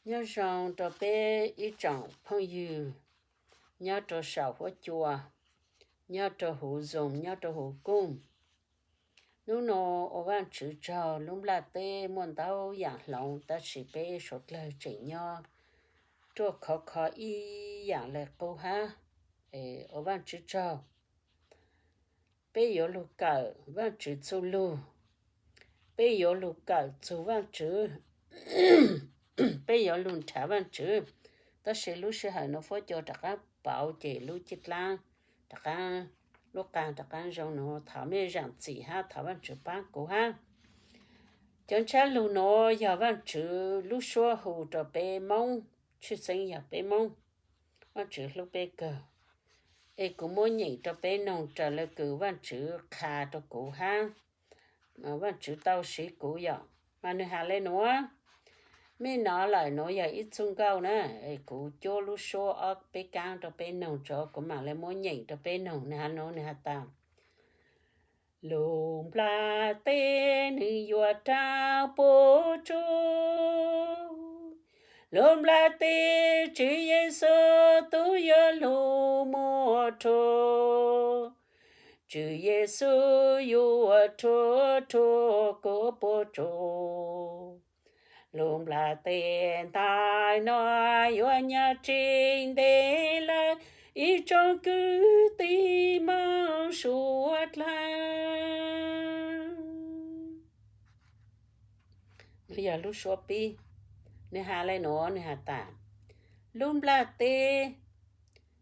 Nyob zoo rau peb ib tsoom phooj ywg nyob rau saum huab cua, nyob rau huv Zoom, nyob rau huv Zoom. Hnub no ua Vaajtswv tsaug, lub nplaj teb muaj ntau yaam hloov tab sis peb suav dlawg tseem nyob ruaj khov kho ib yaam le qub hab. Ua Vaajtswv tsaug. Peb yuav lug kawm Vaajtswv txuj lug, peb yuav lug kawm txug Vaajtswv, peb yuav lug nrhav Vaajtswv. Tab sis lub sij hawm nuav fuab cua rov qaab pauv ces lub caj dlaab rov qaab, lub qaa rov qaab zoo nuav, thov mej zaam txim hab thov Vaajtswv paab kuv hab. Cov ntsab lug nuav yog Vaajtswv lub suab hu rau peb Moob, tshwj xeeb yog peb Moob. Vaajtswv hlub peb kawg, es kuv muab nyeem rau peb noog raws le kws Vaajtswv qha rau kuv hab. Vaajtswv tau siv kuv yom, mas nwg has le nuav. Mej nov lawm, nuav yog ib txuj nkauj na, es kuv cuab lub suab ob peb kaab rau peb noog tso kuv maam le muab nyeem rau peb noog. Nwg has nuav, nwg has tas, lub nplaj teb nwg yuav raug puam tsuaj, lub nplaj teb Tswv Yexus tub yuav lug muab rhuav. Tswv Yexus yuav rhuav rhuav kuas puam tsuaj. Lub nplaj teb ntawm no yuav nyob tsis ntev lawm, ib tsoom kwv tij Moob suav dlawg. Nuav yog lub suab pib. Nwg has le nuav, nwg has tas, lub nplaj teb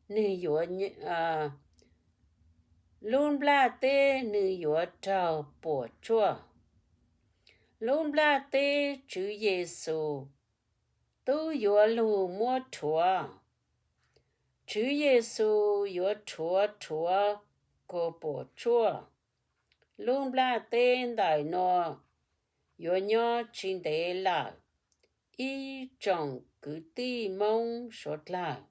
nwg yuav, lub nplaj teb nwg yuav raug puam tsuaj. Lub nplaj teb Tswv Yexus tub yuav lug muab rhuav. Tswv Yexus yuav rhuav rhuav kuas puam tsuaj. Lub nplaj teb ntawm nuav yuav nyob tsis ntev lawm, ib tsoom kwv tij Moob suav dlawg.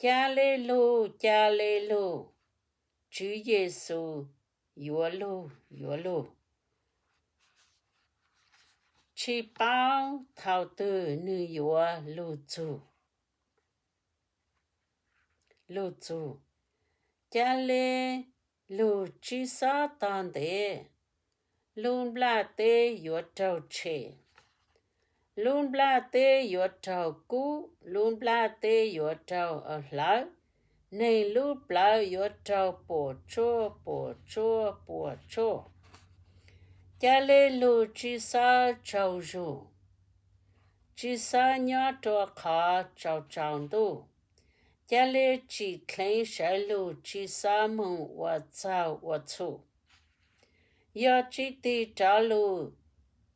Ca le lug, ca le lug, Tswv Yexus yuav lug, yuav lug. Tsis paub thaus twg nwg yuav lug txug, lug txug. Ca le lug tsis xob tog ntev, lub nplaj teb yuav raug tshem, lub nplaj teb yuav raug kub, lub nplaj teb yuav raug hlawv, neeg lub plawv yuav raug puam tsuaj, puam tsuaj, puam tsuaj. Ca le lug tsis xob tsaug zug, tsis xob nyob rua qhov tsaus tsaus ntuj. Ca le tsim dleev sawv lug tsis xob moog ua txaug ua txhum. Yog tsis tig rov lug,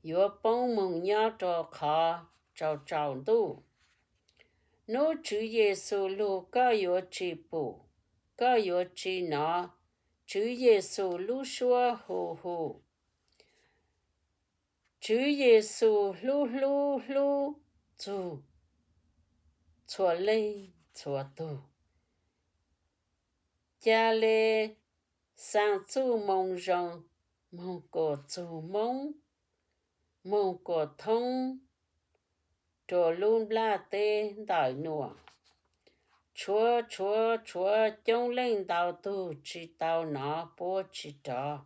yuav poob moog nyob rua qhov tsaus tsaus ntuj. Nub Tswv Yexus lug koj yuav tsis pum, koj yuav tsis nov Tswv Yexus lub suab hu hu. Tswv Yexus hlub hlub hlub txug txhua leej txhua tug. Ca le xaa txuj moo zoo moog kuas txug Moob, moog kuas thoob rua lub nplaj teb ntawm nuav. Tshuav, tshuav, tshuav coob leej ntau tug tsis tau nov puab tsis rov.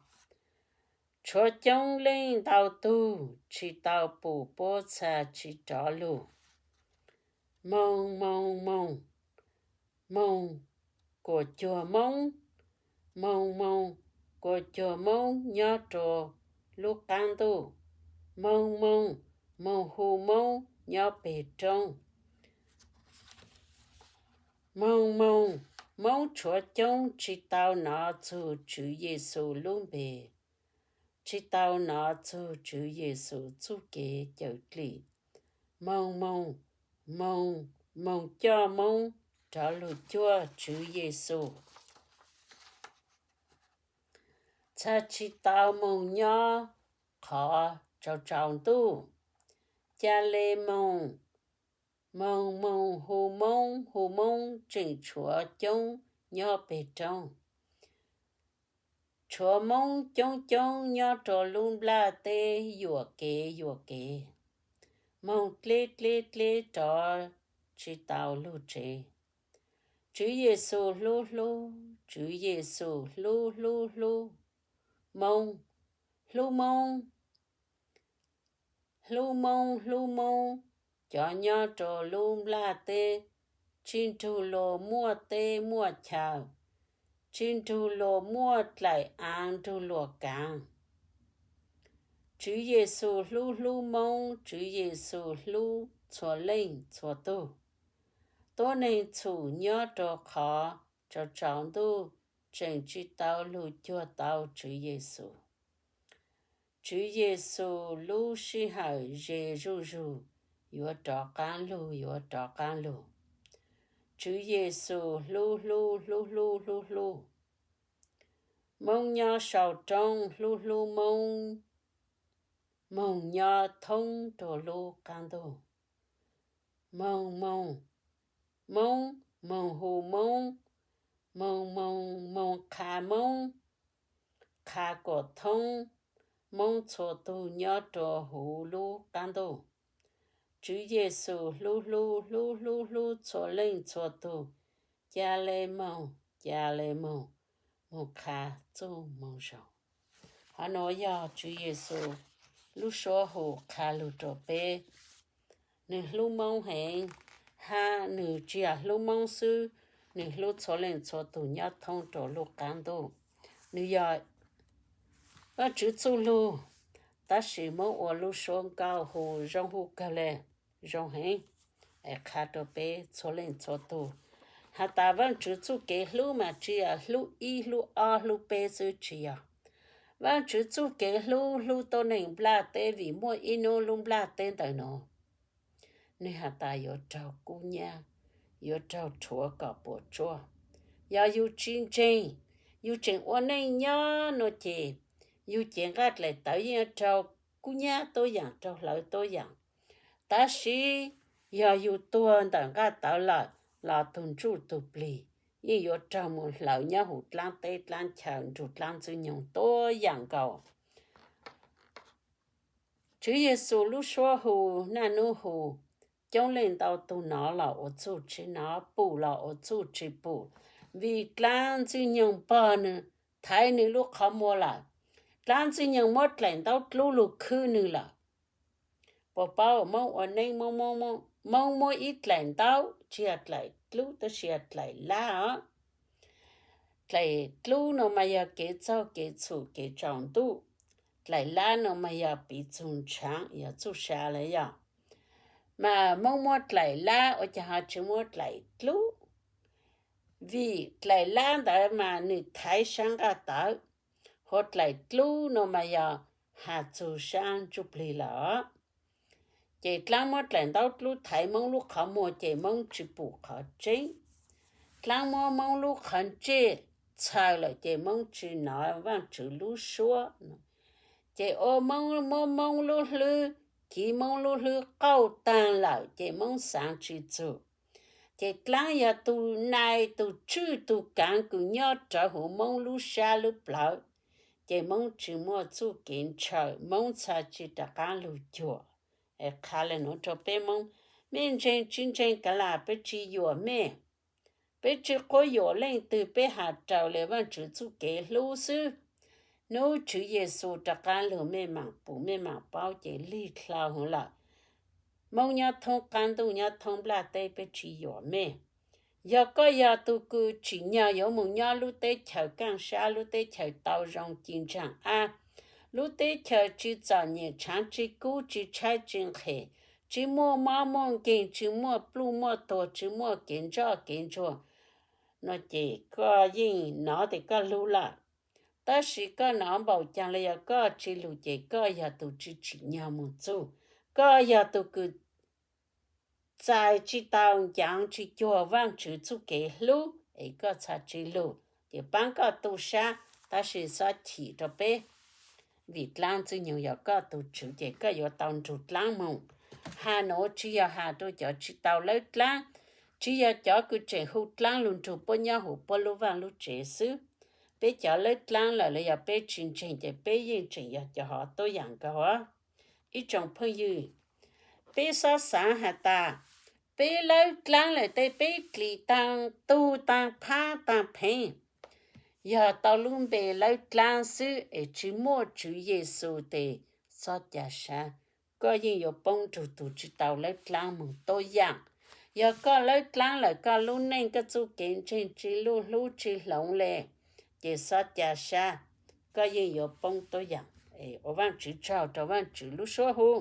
Tshuav coob leej ntau tug tsis tau pum puab txha tsis rov lug. Moog, moog, moog, moog kuas cuag Moob, moog, moog kuas cuag Moob nyob rua lub qaab ntuj, moog, moog, moog hu Moob nyob peg roob. Moog, moog, Moob tshuav coob tsis tau nov txug Tswv Yexus lub npe, tsis tau nov txug Tswv Yexus txuj kev cawm dlim. Moog, moog, moog, moog coj Moob rov lug cuag Tswv Yexus. Txha tsis tau moog nyob qhov tsaus tsaus ntuj. Ca le moog, moog, moog hu Moob, hu Moob tseem tshuav coob nyob peg roob. Tshuav Moob coob coob nyob rua lub nplaj teb yuam kev yuam kev. moog dleb dleb dleb rov tsis tau lug tsev. Tswv Yexus hlub hlub, Tswv Yexus hlub hlub hlub Moob, hlub Moob, hlub Moob hlub Moob. Cov nyob rua lub nplaj teb tsi nrug luas muaj teb muaj chaw, tsi nrug luas muaj dlaim aav nrug luas kaav. Tswv Yexus hlub hlub Moob, Tswv Yexus hlub txhua leej txhua tug. Tuab neeg txhum nyob rua qhov tsaus tsaus ntuj tseem tsi tau lug cuag tau Tswv Yexus. Tswv Yexus lub sij hawm ze zuj zug, yuav rov qaab lug, yuav rov qaab lug. Tswv Yexus hlub hlub hlub hlub hlub hlub. Moob nyob sau roob hlub hlub Moob, moog nyob thoob rua lub qaab ntuj. Moog moog Moob, moog hu Moob, moog moog moog qha Moob, qha kuas thoob Moob txhua tug nyob rua huv lub qaab ntuj. Tswv Yexus hlub hlub hlub hlub hlub txhua leej txhua tug, ca le moog, ca le moog, moog qha txuj moo zoo. Qhov nuav yog Tswv Yexus lub suab hu qha lug rua peb. Nwg hlub Moob heev, hab nwg tsi yog hlub Moob xwb, nwg hlub txhua leej txhua tug nyob thoob rua lub qaab ntuj. Nwg yog Vaajtswv txuj lug, tab sis Moob ua lub suab nkauj hu zoo hu kawg le, zoo heev, es qha rua peb txhua leej txhua tug. Has tas Vaajtswv txuj kev hlub mas tsi yog hlub ib hlub ob hlub peb xwb, tsi yog. Vaajtswv txuj kev hlub, hlub tuab neeg nplaj teb vim muaj ib nub lub nplaj teb ntawm nuav nwg has tas yuav raug kub nyab, yuav raug rhuav kom puas tsuaj. Yog yug tsi ntseeg, yug tseem ua neej nyob nuav ces yug cev nqaj dlaim tawv yeej raug kub nyab tuab yaam, raug hlawv tuab yaam. Tab sis yog yug tuag ntawm nqaj tawv lawm los tug ntsuj tug plig yeej yuav raug moog hlawv nyob huv dlaab teb dlaab chaw nrug dlaab ntxwg nyoog tuab yaam nkaus. Tswv Yexus lub suab hu, naj nub hu, coob leej ntau tug nov los ua txuj tsi nov, pum los ua txuj tsi pum, vim dlaab ntxwg nyoog pog nwg thaiv nwg lub qhov muag lawm. Dlaab ntxwg nyoog muab dlaim ntaub dlub lug khwb nwg lawm. Puas paub Moob ua neeb, Moob muab ib dlaim ntaub, tsi yog dlaim dlub tab sis yog dlaim lab os. Dlaim dlub no mas yog kev txaug kev txhum kev tsaus ntuj. Dlaim lab no mas yog piv txug ntshaav, yog txuj sa lawm yog. Mas Moob muab dlaim lab ua cas ho tsi muab dlaim dlub? Vim dlaim lab ntawd mas nwg thaiv sab nqaj tawv, hos dlaim dlub no mas yog has txug sab ntsuj plig lawm. Ces dlaab muab dlaim ntaub dlub thaiv Moob lub qhov muag ces Moob tsi pum qhov tseeb. Dlaab muab Moob lub qhov ntsej txhaws lawm ces Moob tsi nov Vaajtswv lub suab. Ces ua Moob, muab Moob lub hlwb, kiv Moob lub hlwb qauj taag lawm ces Moob xaav tsi txug. Ces dlaab yog tug nai tug tswj tug kaav kws nyob rawv huv Moob lub sab lub plawv, ces Moob tsi muaj txuj kev ntshaw, Moob txha tsi rov qaab lug cuag. Es qha le nuav rua peb Moob, mej ntseeg tsi ntseeg kav lam peb tsi yuam mej. Peb tsi quab yuam leej twg, peb has raws le Vaajtswv txuj kev hlub xwb. Nub Tswv Yexus rov qaab lug mej maam pum mej maam paub ces lig dlhau huv lawm. Moob nyob thoob qaab ntuj nyob thoob nplaj teb peb tsi yuam mej. Yog koj yog tug kws tsim nyog yuav moog nyob lub teb chaws kaaj sab, lub teb chaws tau zoo ci ntsaag ab, lub teb chaws tsi txom nyem tshaav tsi kub tsi tshaib tsi nqhes, tsi muaj mob muaj nkeeg, tsi muaj pluj muaj tuag, tsi muaj kev ntsoj kev ntsuag, no ces koj yeej nov tes koj lug lawm. Tab sis koj nov npaum caag los yog koj tsi lug ces koj yog tug tsi tsim nyog moog txug. Koj yog tug kws txais tsi tau, ncav tsi cuag Vaajtswv txuj kev hlub es koj txha tsi lug, ces paab koj tu sab, tab sis xob chim rua peb. Vim dlaab ntxwg nyoog yog koj tug tswv ces koj yuav tau nrug dlaab moog. Has nuav tsi yog has rua cov tsi tau lawb dlaab, tsi yog cov kws tseem hu dlaab lug nrug puab nyob huv puab lub vaaj lub tsev xwb. Peb cov lawb dlaab lawm los yog peb tsi ntseeg ces peb yeej tseem yog cov hov tuab yaam nkaus. Ib tsoom phooj ywg, Peb xob xaav has tas, peb lawb dlaab lawm tej peb dlim taag tug taag phaab taag pheej, yog tau lub npe lawb dlaab xwb es tsi muaj Tswv Yexus tes txhob ca sab, koj yeej yuav poob nrug tug tsi tau lawb dlaab moog tuab yaam. Yog koj lawb dlaab lawm koj lub neej koj txuj kev ntseeg tsi luj hlub tsi hloov le, ces txhob ca sab, koj yeej yuav poob tuab yaam. Ua Vaajtswv tsaug rua Vaajtswv lub suab hu.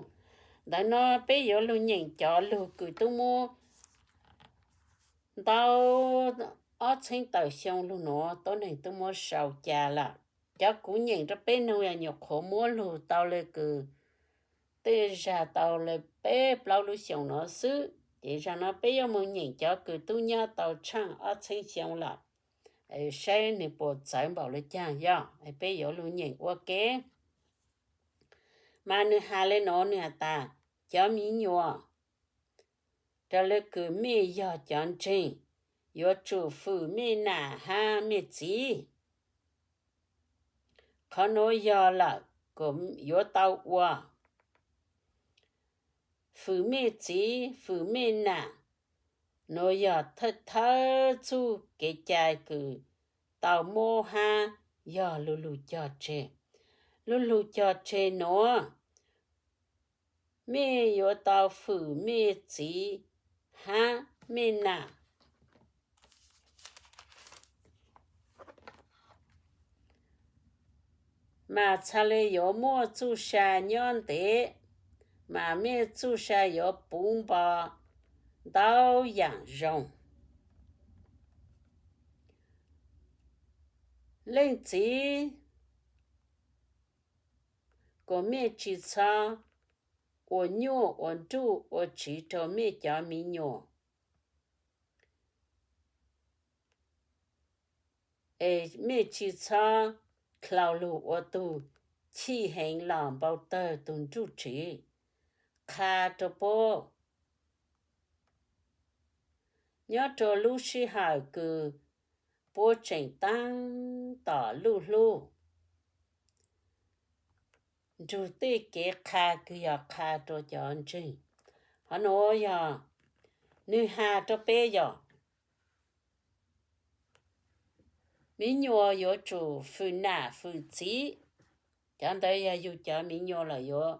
Ntawm no peb yuav lug nyeem cov lug kws tub muab ntau ob txheeb tawm xyoo lug nuav tuab neeg tub muab sau ca lawm. Cov kuv nyeem rua peb noog yog nyuam qhuav muab lug tau le kws tej zag tau le peb plaub lub xyoos nuav xwb, ces zag no peb yuav moog nyeem cov kws tub nyob tau tshaaj ob txheeb xyoo lawm, saib nwg puas txawv npaum le caag. Yog peb yuav lug nyeem ua ke. Mas nwg has le nuav, nwg has tas, cov mi nyuam, raws le kws mej yog cov ntseeg, yuav tsum fwm mej nam hab mej txiv. Qhov nuav yog lawm kuas yuav tau ua. Fwm mej txiv fwm mej nam, nuav yog thawj thawj txuj kev cai kws tau muab hab yog lu lug cog tseg. Lu lug cog tseg nuav, mej yuav tau fwm mej txiv hab mej nam. Mas txhad le yuav muaj txuj sa nyob ntev, mas mej txuj sa yuav puv npo ntau yaam zoo. Leej txiv, kuas mej tsi txhob ua nyuaj ua nruj ua tsiv rua mej cov mi nyuam, es mej tsi txhob dlhau lug ua tug chij heev los npau tawg tug nruj tsiv. Qha rua puab, nyob rua lub sij hawm kws puab tseem taab tom luj hlub, nrug tej kev qha kws yog qha rua cov ntseeg. Qhov nuav yog nwg has rua peb yog mi nyuam yuav tsum fwm nam fwm txiv. Cov ntawd yog yug cov mi nyuam lawm yuav,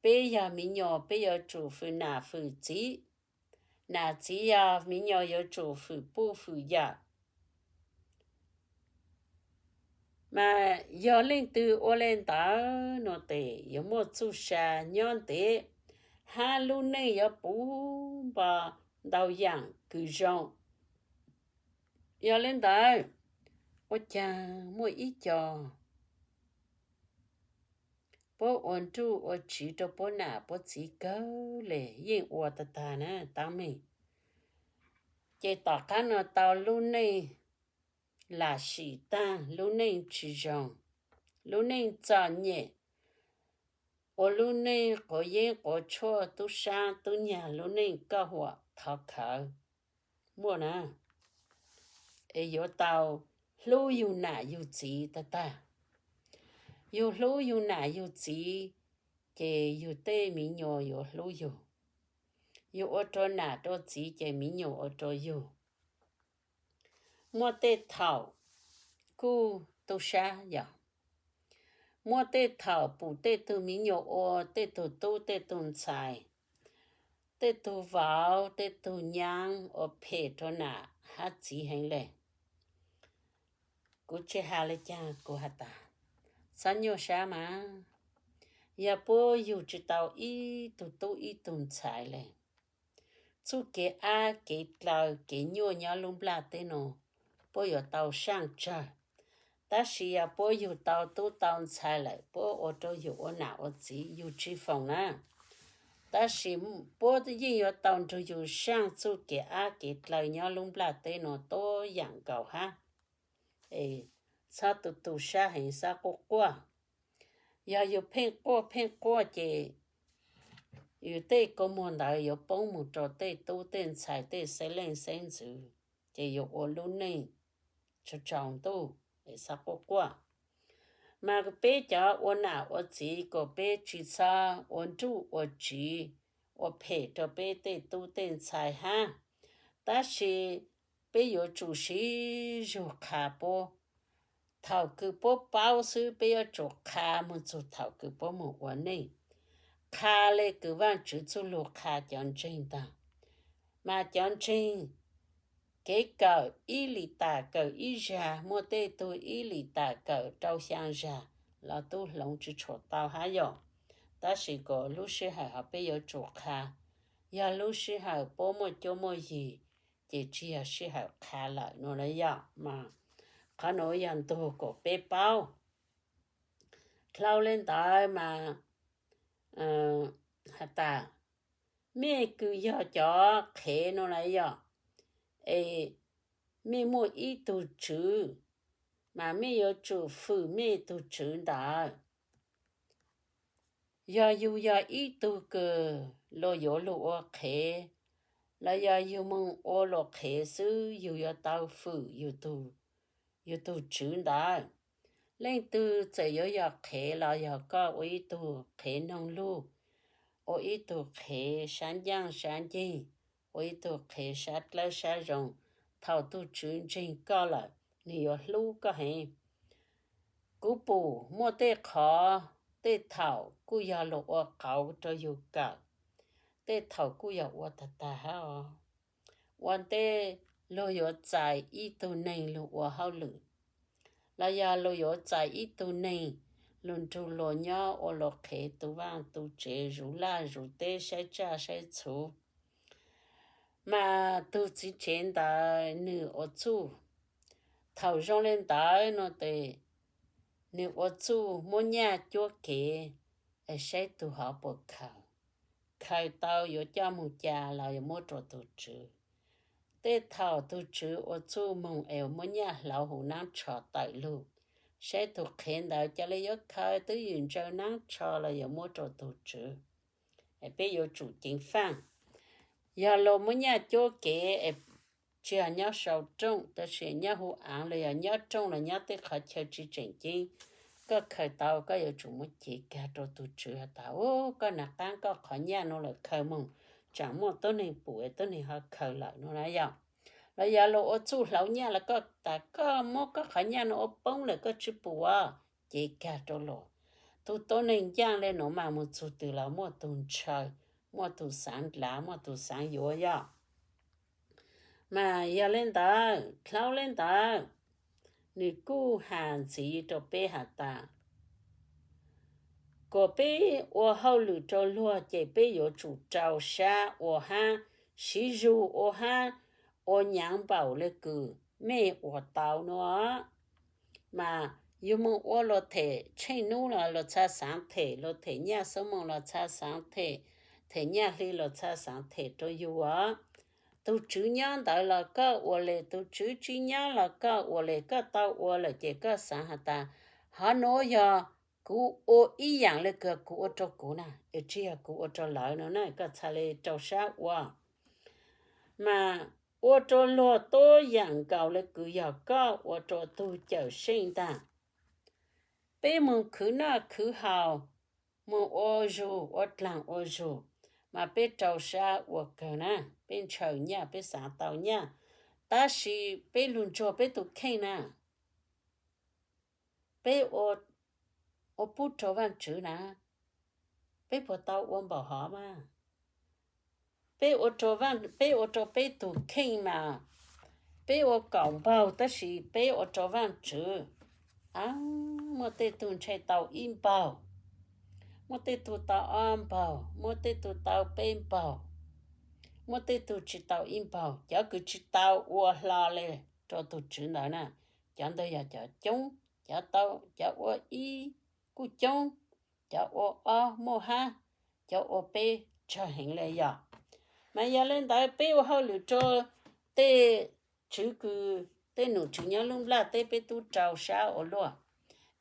peb yog mi nyuam peb yuav tsum fwm nam fwm txiv. Nam txiv yog mi nyuam yuav tsum fwm puj fwm yawm. Mas yog leej twg ua le ntawd nuav tes yuav muaj txuj sa nyob ntev, hab lub neej yuav puv npo ntau yaam kws zoo. Yog le ntawd, ua caag muaj ib co puab ua nruj ua tsiv rua puab nam puab txiv kawg le, yeej ua tag tag na, taab meeg. Ces tom qab no tau lub neej lam sim taag, lub neej tsi zoo, lub neej txom nyem, ua lub neej quav yeeb quav tshuaj, tub sab tub nyag, lub neej kauj huam thov khawv. Muaj na, es yuav tau hlub yug nam yug txiv tag tag. Yug hlub yug nam yug txiv, ces yug tej mi nyuam yuav hlub yug. Yug ua rua nam rua txiv ces mi nyuam ua rua yug. Muaj tej thaum kuj tub sab yog, muaj tej thaum pum tej tug mi nyuam ua tej tug tub tej tug ntxhais, tej tug vauv tej tug nyaab ua phem rua nam hab txiv heev le. Kuv tsi has le caag, kuv has tas, txhob nyuaj sab mas. Yog puab yug tsi tau ib tug tub ib tug ntxhais le, txuj kev ab kev dlaw kev nyuaj nyob lub nplaj teb nuav, puab yuav tau saaj tsawg. Tab sis yog puab yug tau tub tau ntxhais lawm, puab ua rua yug ua nam ua txiv yug tsi foom na. Tab sis puab yeej yuav tau nrug yug saaj txuj kev ab kev dlaw nyob lub nplaj teb nuav tuab yaam nkaus hab. Es txhob tu tu sab heev, xob quaj quaj. Yog yug pheej quaj pheej quaj ces yug tej kua muag ntawd yuav poob moog rua tej tub tej ntxhais tej xeeb leej xeeb ntxwv, ces yuav ua lub neej tsaus tsaus ntuj, es xob quaj quaj. Mas peb cov ua nam ua txiv kuas peb tsi txhob ua nruj ua tsiv, ua phem rau peb tej tub tej ntxhais hab. Tab sis peb yuav tsum sib zug qha puab. Thaum kws puab paub xwb peb yuav tsum qha moog txug thaum kws puab moog ua neej. Qha le kws Vaajtswv txuj lug qha cov ntseeg ntag. Mas cov ntseeg kev kawm ib lim tam kawm ib zag, muaj tej tug ib lim tam kawm rau xyaa zag los tub hloov tsi tshua tau hab yom. Tab sis kuas lub sij hawm hov peb yuav tsum qha. Yog lub sij hawm puab muaj cuab muaj yig ces tsi yog sij hawm qha lawm no na yom. Mas qhov nuav yog ntug kuas peb paub. Dlhau le ntawd mas has tas, mej kws yog cov qhev no na yom, es mej muaj ib tug tswv, mas mej yuav tsum fwm mej tug tswv ntawd. Yog yug yog ib tug kws luag yuav lug ua qhev, los yog yug moog ua luag qhev xwb, yug yuav tau fwm yug tug tswv ntawd. Leej twg txawm yuav yog qhev los yog koj ua ib tug qhev noog lug, ua ib tug qhev sab ncaaj sab nceeg, ua ib tug qhev sab dlawb sab zoo, thaum tug tswv ntseeg koj lawm, nwg yuav hlub koj heev. Kuv pum muaj tej qhov, tej thaum kuj yog luag ua qauv rau yug kawm, tej thaum kuj yog ua tag tag hab os. Ua ntej luag yuav txais ib tug neeg lug ua hauj lwm, los yog luag yuav txais ib tug neeg lug nrug luag nyob ua luag qhev tu vaaj tu tsev, zuv laj zuv teb, saib tsaj saib txhu. Mas tug txiv tsev ntawd nwg ua txuj, thaum zoo le ntawd no tes nwg ua txuj muab nyaj cuab kev, saib tug hov puas khaws, khaws tau yuav coj moog ca los yuav muab rua tug tswv. Tej thaum tug tswv ua txuj moog es muab nyaj hlauv huv naab tsho tawm lug, saib tug qhev ntawd ca le yuav khaws twb ywm ntsaws naab tsho los yuav muab rua tug tswv. Peb yuav tsum ceev faaj. Yog luag muab nyaj cuab kev es tsi yog nyob sau rooj, tab sis nyob huv aav los yog nyob rooj los nyob tej qhov chaw tsi tseem ceeb, koj khaws tau koj yuav tsum muab cev kag rua tug tswv has tas, u, koj nav qaab koj qhov nyaj nuav lawm, khaws moog, tsaam muaj tuab neeg pum, tuab neeg ho khaws lawm no na yom. Los yog luag ua txuj hlauv nyaj los koj tas koj muab koj qhov nyaj nuav ua poob lawm koj tsi pum as, cev kag rua luag. Tug tuab neeg ncaaj le nuav mas moog txug twg los muaj tug ntshaw, muaj tug xaav ndlav, muaj tug xaav yuav yom. Mas yog le ntawd, dlhau le ntawd, nwg kuj has ntxiv rua peb has tas, kuas peb ua hauj lwm rua luag ces peb yuav tsum rau sab ua hab, siv zug ua hab, ua nyaav npaum le kws mej ua tau nuav. Mas yug moog ua luag them tsheej nub los luag txha xaav them, luag them nyaj xuab moos los txha xaav them, them nyaj hli los txha xaav them rua yug os. Tug tswv nyob ntawd los koj ua le, tug tswv tsi nyob los koj ua le, koj tau ua lawm ces koj xaav has tas, hov nuav yog kuv ua ib yaam le kws kuv ua rua kuv na, es tsi yog kuv ua rua lawv no na, koj txha le rau sab ua. Mas ua rua luag tuab yaam nkaus le kws yog koj ua rua tug Cawmseej ntag. Peb moog khwv noj khwv haus, moog ua zug ua dlaag ua zug, mas peb rau sab ua kawg na, peb ntshaw nyaj peb xaav tau nyaj, tab sis peb lug ntsuag peb tug kheej na, peb ua pub rua Vaajtswv na, peb puas tau ua npaum hov mas? Peb ua rua peb tug kheej mas peb ua kaum npaug, tab sis peb ua rua Vaajtswv, muaj tej tug ntshe tau ib npaug, muaj tej tug tau ob npaug, muaj tej tug tau peb npaug, muaj tej tug tsi tau ib npaug. Cov kws tsi tau ua hlo le rua tug tswv ntawd na, cov ntawd yog cov coob, cov tau, cov ua ib kuj coob, cov ua ob muaj hab, cov ua peb tsawg heev le yom. Mas yog le ntawd peb ua hauj lwm rua tej tswv kws, tej nom tswv nyob lub nplaj teb peb tub rau sab ua luaj,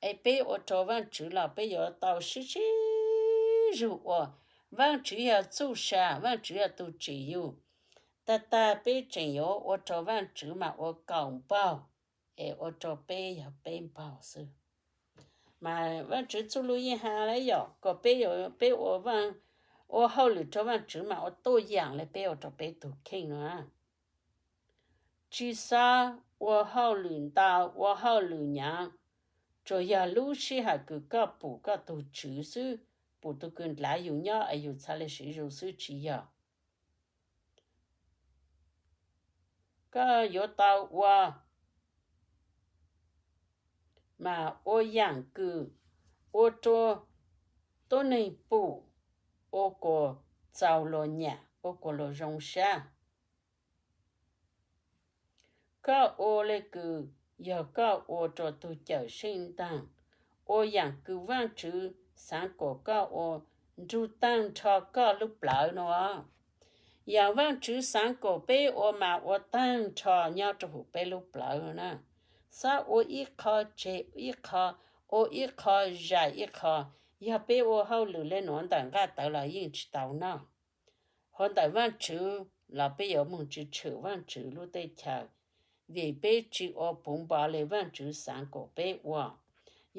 es peb ua rua Vaajtswv los peb yuav tau sib sib zug ua. Vaajtswv yog txuj sa, Vaajtswv yog tug tsim yug. Tag tag peb tseem yuav ua rua Vaajtswv mas ua kaum npaug, es ua rua peb yog peb npaug xwb. Mas Vaajtswv txuj lug yeej has le yom, kom peb, peb ua, ua hauj lwm rau Vaajtswv mas ua tuaj yaam le peb ua rau peb tug kheej no. Tsi xob ua hauj lwm ntau, ua hauj lwm nyaav, tsuas yog lub sij hawm kws koj pum koj tug tswv xwb, pum tug kws dlaav yug nyob es yug txhaj le siv zug xwb tsi yog. Koj yuav tau ua mas ua yaam kws ua rua tuab neeg pum ua kuas txaus luas nyam, ua kuas luas zoo sab. Koj ua le kws yog koj ua rua tug Cawm Seej ntaag, ua yaam kws Vaajtswv xaav kuas koj ua nrug taag nrho koj lub plawv no. Yaam Vaajtswv xaav kuas peb ua mas ua taag nrho nyob rua huv peb lub plawv na. Xob ua ib qho tseg ib qho, ua ib qho zais ib qho. Yog peb ua hauj lwm le nuav ntawm nqaj tawv los yeej tsi tau noj. Hov ntawm Vaajtswv los peb yuav moog tsi tshwm Vaajtswv lub teb chaws, vim peb tsi ua puv npo le Vaajtswv xaav kuas peb ua.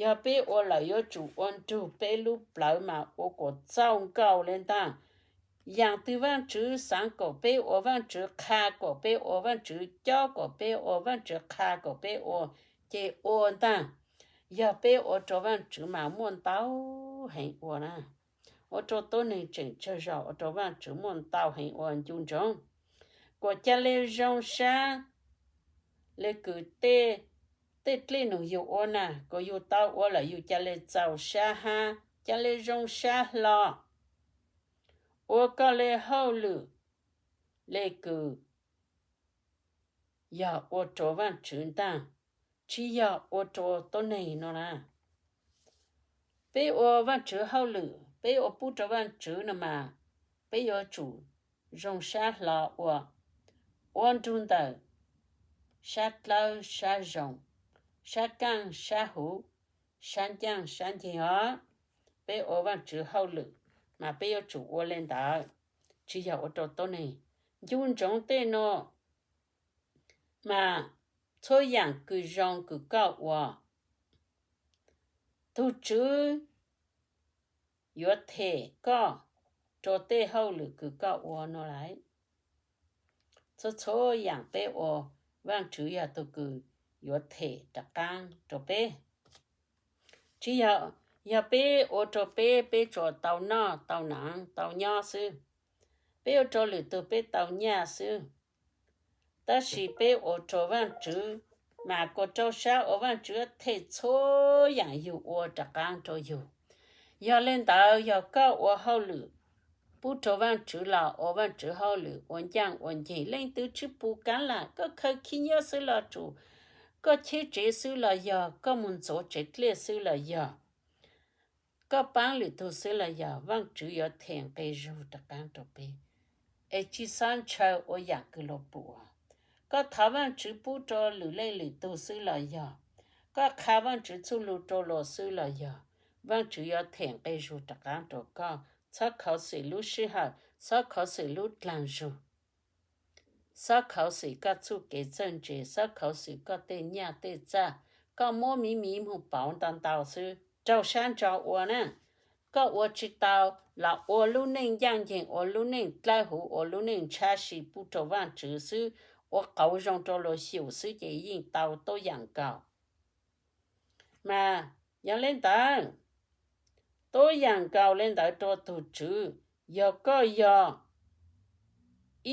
Yog peb ua lawm yuav tsum ua nrug peb lub plawv mas ua kuas txaus nkaus le ntaag. Yaam twg Vaajtswv xaav kuas peb ua, Vaajtswv qha kuas peb ua, Vaajtswv cob kuas peb ua, Vaajtswv qha kuas peb ua, ces ua ntaag. Yog peb ua rua Vaajtswv mas muaj ntau heev ua na. Ua rua tuab neeg tseem tsawg zog, ua rua Vaajtswv muaj ntau heev ua ncu ntsoov. Kuas ca le zoo sab le kws tej dlej nug yug ua na, kuas yug tau ua lawm yug ca le txaus sab hab ca le zoo sab hlo. Ua koj le hauj lwm le kws yog ua rua Vaajtswv ntaag, tsi yog ua rua tuab neeg no na. Peb ua Vaajtswv hauj lwm, peb ua pub rua Vaajtswv no mas, peb yuav tsum zoo sab hlo ua, ua nrug ntawm sab dlawb sab zoo, sab kaaj sab huv, sab ncaj sab nceeg os. Peb ua Vaajtswv hauj lwm mas peb yuav tsum ua le ntawd, tsi yog ua rua tuab neeg. Ncu ntsoov tej no mas txhua yaam kws zoo kws koj ua, tug Tswv yuav them koj rua tej hauj lwm kws koj ua no lawm. Txhua txhua yaam peb ua, Vaajtswv yog tug kws yuav them rov qaab rua peb. Tsi yog, yog peb ua rua peb, peb tsuas tau noj tau naav tau nyob xwb, peb ua rua lwm tug peb tau nyaj xwb. Tab sis peb ua rua Vaajtswv mas kuas rau sab ua Vaajtswv them txhua yaam yug ua rov qaab rua yug. Yog le ntawd yog koj ua hauj lwm pub rua Vaajtswv los ua Vaajtswv hauj lwm ua ncaaj ua nceeg, leej twg tsi pum kaav lam, koj khaws khib nyiab xwb los tsum, koj cheb tsev xwb los yog, koj moog ntxuav tsev dlej xwb los yog, koj paab lwm tug xwb los yog, Vaajtswv yuav them nqe zug rov qaab rua peb. Es tsi xob ntshaw ua yaam kws luas pum. Koj thov Vaajtswv pub rua lwm leej lwm tug xwb los yog, koj qha Vaajtswv txuj lug rua luas xwb los yog, Vaajtswv yuav them nqe zug rov qaab rua koj, txhob khuv xim lub sij hawm, txhob khuv xim lub dlaag zug, txhob khuv xim koj txuj kev txawj ntse, txhob khuv xim koj tej nyaj tej txag, koj muab miv miv moog pauv ntau ntau xwb, raug sab ntso ua na. Koj ua tsi tau los ua lub neej ncaaj nceeg, ua lub neej dlawb huv, ua lub neej ntshab si pub rua Vaajtswv xwb, ua qauv zoo rua luas xyum xwb ces yeej tau tuab yaam nkaus. Mas yog le ntawd, tuab yaam nkaus le ntawd rua tug Tswv, yog koj yog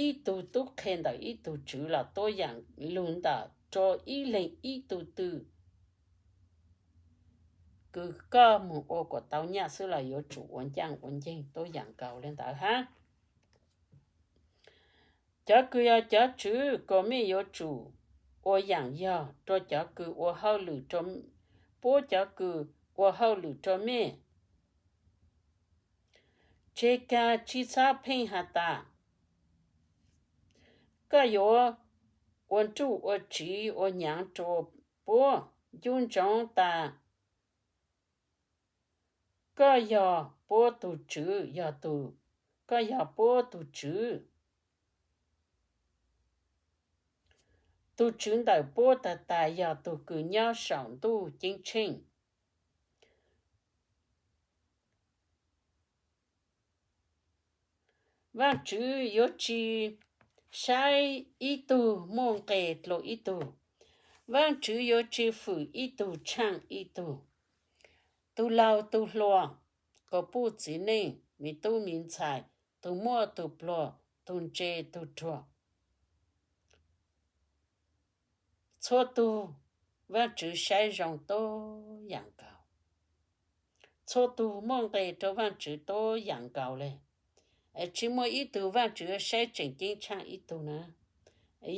ib tug tub qhe ntawm ib tug tswv los tuab yaam lug ntawm rua ib leeg ib tug twg kws koj moog ua kuas tau nyaj xwb los yuav tsum ua ncaaj ua nceeg tuab yaam nkaus le ntawd hab. Cov kws yog cov tswv kuas mej yuav tsum ua yaam yog rua cov kws ua hauj lwm, puab cov kws ua hauj lwm rua mej. Tseg kag tsi txhob pheej has tas koj yuav ua nruj ua tsiv ua hnyav rua puab. Ncu ntsoov tas koj yog puab tug tswv, yog tug, koj yog puab tug tswv. Tug tswv ntawm puab tag tas yog tug kws nyob saum ntuj ceeb tsheej. Vaajtswv yuav tsi saib ib tug muaj nqe dlua ib tug. Vaajtswv yuav tsi fwm ib tug tshaaj ib tug. Tug laug tug hluas, kaus puj txiv neej, miv tub miv ntxhais, tug muaj tug pluag, tug ntse tug ruag, txhua tug Vaajtswv saib zoo tuab yaam nkaus. Txhua tug muaj nqe rua Vaajtswv tuab yaam nkaus le. Tsi muaj ib tug Vaajtswv yuav saib tseem ceeb tshaaj ib tug na.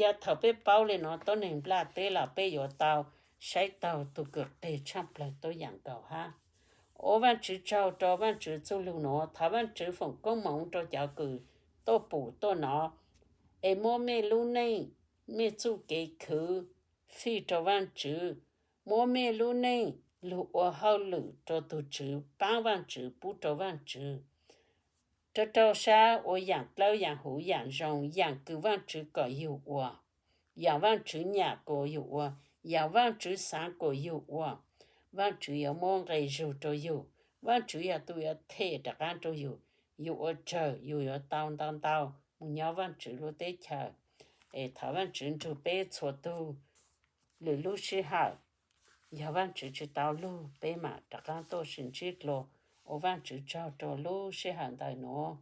Yog thaum peb paub le nuav tuab neeg nplaj teb los peb yuav tau saib taug tug kws qeg tshaaj plawg tuab yaam nkaus hab. Ua Vaajtswv tsaug rua Vaajtswv txuj lug nuav, thov Vaajtswv foom koob moov rua cov kws tuaj pum tuaj nov, es muab mej lub neej, mej txuj kev khwv fij rua Vaajtswv, muab mej lub neej lug ua hauj lwm rua tug Tswv, paab Vaajtswv, pub rua Vaajtswv. Rau rau sab ua yaam dlawb yaam huv yaam zoo, yaam kws Vaajtswv kom yug ua, yaam Vaajtswv nyam kom yug ua, yaam Vaajtswv xaav kom yug ua. Vaajtswv yuav muab nqe zug rua yug. Vaajtswv yog tug yuav them rov qaab rua yug. Yug ua tsawg yug yuav tau ntau ntau moog nyob Vaajtswv lub teb chaws. Es thov Vaajtswv nrug peb txhua tug. Lwm lub sij hawm, yog Vaajtswv tsi tau lug peb maam rov qaab tuaj sib ntsib dlua. Ua Vaajtswv tsaug rua lub sij hawm ntawm nuav.